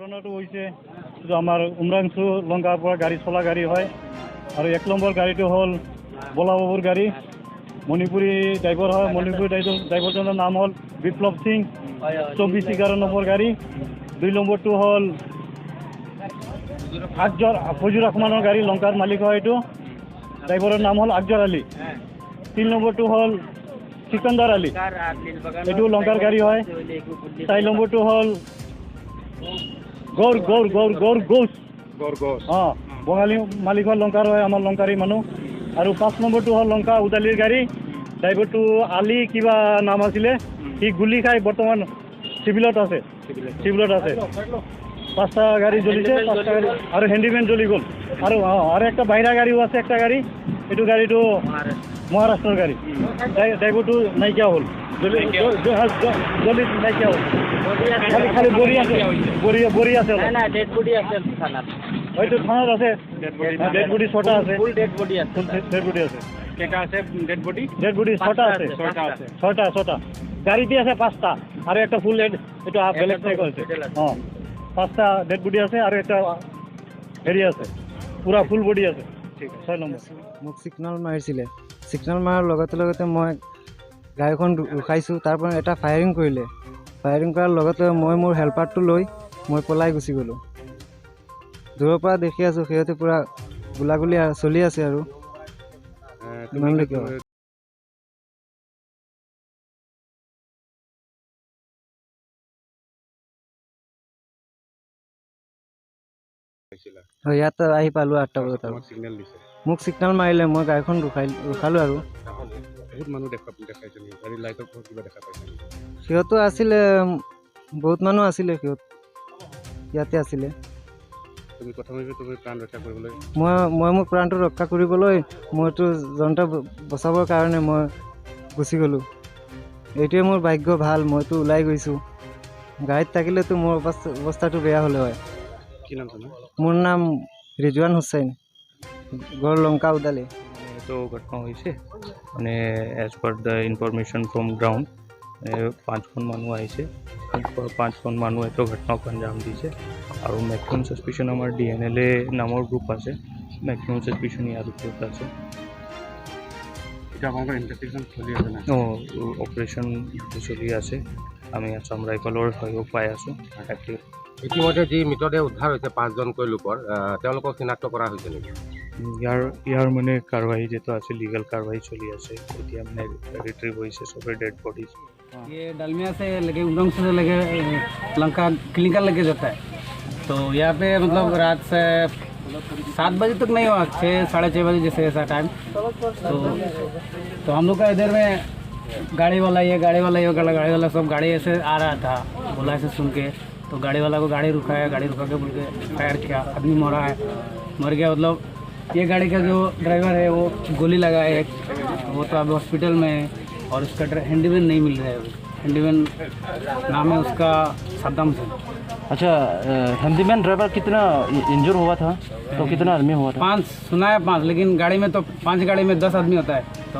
ঘটনাটো হৈছে এইটো আমাৰ উমৰাংচু লংকাৰ পৰা গাড়ী চলা গাড়ী হয় আৰু এক নম্বৰ গাড়ীটো হ'ল বলাবাবুৰ গাড়ী, মণিপুৰী ড্ৰাইভাৰ হয়। মণিপুৰী ড্ৰাইভাৰজনৰ নাম হ'ল বিপ্লৱ সিং, 24-11 নম্বৰ গাড়ী। দুই নম্বৰটো হ'ল আকজৰ ফজুৰ ৰহমানৰ গাড়ী, লংকাৰ মালিক হয় এইটো, ড্ৰাইভাৰৰ নাম হ'ল আকজৰ আলী। তিনি নম্বৰটো হ'ল চিকন্দৰ আলী, এইটো লংকাৰ গাড়ী হয়। চাৰি নম্বৰটো হ'ল গৌৰ গৌৰ গৌৰ গৌৰ গৌচ, অঁ, বঙালী মালিক হয়, লংকাৰ হয়, আমাৰ লংকাৰী মানুহ। আৰু পাঁচ নম্বৰটো হ'ল লংকা উদালিৰ গাড়ী, ড্ৰাইভাৰটো আলী কিবা নাম আছিলে, সি গুলি খাই বৰ্তমান চিভিলত আছে, চিভিলত আছে। পাঁচটা গাড়ী জ্বলিছে, পাঁচটা গাড়ী আৰু হেণ্ডিমেন জ্বলি গ'ল। আৰু অঁ, আৰু একটা বাহিৰা গাড়ীও আছে, একটা গাড়ী, এইটো গাড়ীটো মহাৰাষ্ট্ৰৰ গাড়ী, ড্ৰাইভাৰটো নাইকিয়া হ'ল, জ্বলি নাইকিয়া হ'ল, খালি খালি বৰি আছে, বৰি বৰি আছে, হয়তো থানাত আছে। ডেড বডি ছটা আছে, ডেড বডি আছে, ডেড বডি আছে। কেইটা আছে ডেড বডি? ডেড বডি ছটা আছে, ছয়টা, ছটা গাড়ীতে আছে, পাঁচটা আৰু একটা ফুল হেড, এইটো বেলেগ ঠাইত আছে। অঁ, পাঁচটা ডেড বডি আছে আৰু এটা হেৰি আছে, পুৰা ফুল বডি আছে। ঠিক আছে, ছয় নম্বৰ। মোক ছিগনেল মাৰিছিলে, ছিগনেল মৰাৰ লগতে লগতে মই গাড়ীখন ৰখাইছোঁ, তাৰ পৰা এটা ফায়াৰিং কৰিলে। ফায়াৰিং কৰাৰ লগতে মই মোৰ হেল্পাৰটো লৈ মই পলাই গুচি গ'লোঁ। দূৰৰ পৰা দেখি আছোঁ সিহঁতে পূৰা গোলাগুলি চলি আছে আৰু ইমানলৈকে। হয়, ইয়াত আহি পালোঁ 8টা বজাত। আৰু মোক ছিগনেল মাৰিলে, মই গাড়ীখন ৰখালোঁ। আৰু সিহঁতো আছিলে, বহুত মানুহ আছিলে, সিহঁত ইয়াতে আছিলে। মই মোৰ প্ৰাণটো ৰক্ষা কৰিবলৈ, মইতো জনতা বচাবৰ কাৰণে মই গুচি গ'লোঁ। এইটোৱে মোৰ ভাগ্য ভাল, মইতো ওলাই গৈছোঁ। গাড়ীত থাকিলেতো মোৰ অৱস্থাটো বেয়া হ'লে হয়। মোৰ নাম ৰিজৱান হুছেইন, ঘৰ লংকা উদালি। তো ঘটনা হৈছে মানে as per the information from ground, পাঁচখন মানুহ আহিছে, পাঁচখন মানুহ এইটো ঘটনাক অঞ্জাম দিছে। আৰু মেক্সিমাম ছাছপিশ্যন আমাৰ ডি এন এল এ নামৰ গ্ৰুপ আছে, মেক্সিমাম ছাছপিশ্যন ইয়াৰ ওপৰত আছে। অঁ, অপাৰেশ্যন চলি আছে, আমি আছাম ৰাইফলৰ সহযোগ পাই আছোঁ। ইতিমধ্যে যি মৃতদেহ উদ্ধাৰ হৈছে পাঁচজনকৈ লোকৰ, তেওঁলোকক চিনাক্ত কৰা হৈছে নেকি? ইয়াৰ মানে কাৰবাহী যিটো আছে, লিগেল কাৰবাহী চলি আছে। এতিয়া মানে ৰিট্ৰিভ হৈছে চবে ডেড বডিজ। ये डालमिया से लगे उमरांगसू से लगे लंका क्लिनिकल लेके जाता है। तो यहाँ पे मतलब रात से 7 बजे तक नहीं हुआ, 6 साढ़े 6 बजे जैसे ऐसा टाइम। तो हम लोग का इधर में गाड़ी वाला, ये गाड़ी वाला, ये गाड़ी वाला सब गाड़ी ऐसे आ रहा था, बोला ऐसे सुन के, तो गाड़ी वाला को गाड़ी रुकाया, गाड़ी रुका के बोल के फायर किया, आदमी मरा है, मर गया। मतलब ये गाड़ी का जो ड्राइवर है वो गोली लगा है एक, वो तो अब हॉस्पिटल में है। और उसका हैंडीमैन नहीं मिल रहा है अभी। हैंडीमैन नाम है उसका सद्दाम हुसैन। अच्छा, हैंडीमैन ड्राइवर कितना इंजर हुआ था, तो कितना आदमी हुआ था? 5 सुना है, 5, लेकिन गाड़ी में तो 5 गाड़ी में 10 आदमी होता है, तो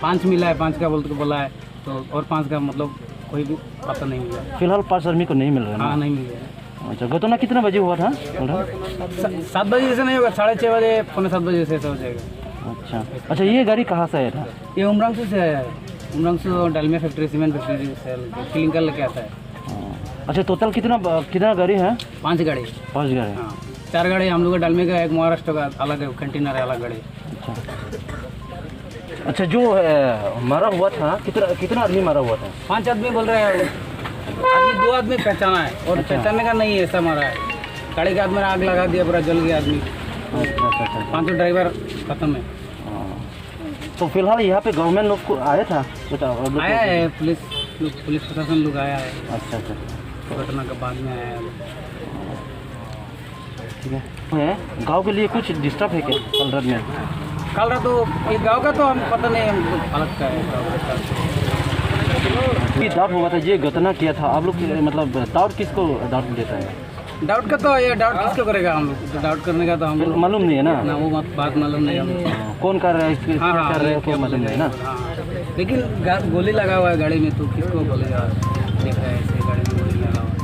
5 मिला है, 5 का बोला है, तो और 5 का मतलब कोई भी पता नहीं मिला। फिलहाल 5 आदमी को नहीं मिल रहा है? हाँ, नहीं मिल रहा है। अच्छा, घटना कितना बजे हुआ था? 7 बजे से नहीं होगा, 6:30 बजे, 6:45 बजे से ऐसा हो जाएगा। अच्छा अच्छा, ये गाड़ी कहाँ से आया था? ये उमरांगसू से आया है, उमरांगसू डालमिया फैक्ट्री, सीमेंट फैक्ट्री से क्लिंकर लेके आता है। अच्छा, टोटल कितना कितना गाड़ी है? 5 गाड़ी। 5 गाड़ी? हाँ, 4 गाड़ी हम लोग का डालमिया का, एक महाराष्ट्र का अलग है, कंटेनर है अलग गाड़ी। अच्छा अच्छा, जो मारा हुआ था, कितना कितना आदमी मारा हुआ था? 5 आदमी बोल रहे हैं, आदमी 2 आदमी पहचाना है और पहचानने का नहीं है, ऐसा मारा है। गाड़ी के आदमी आग लगा दिया, पूरा जल गया आदमी। अच्छा, 5 ड्राइवर खत्म है। तो फिलहाल यहाँ पे गवर्नमेंट लोग को आया था? आया है, पुलिस पुलिस प्रशासन लोग आया है। अच्छा अच्छा, घटना के बाद में आया है। ठीक है, गाँव के लिए कुछ डिस्टर्ब है क्या कल रात में? कल रात तो ये गाँव का तो हम पता नहीं, हमको अलग का है गाँव का। डाउट हुआ था, ये घटना किया था आप लोग, मतलब डाउट किसको डाउट देता है? डाउट का तो ये डाउट किसको करेगा हम लोग, तो डाउट करने का तो हम लोग मालूम नहीं है ना, ना वो बात मालूम नहीं हम लोग कौन कर रहा है, इसके हाँ, कर रहे हैं को मालूम नहीं ना। हाँ, लेकिन गोली लगा हुआ है गाड़ी में, तो किसको बोलेगा, देख रहा है ऐसे गाड़ी में गोली लगा हुआ है।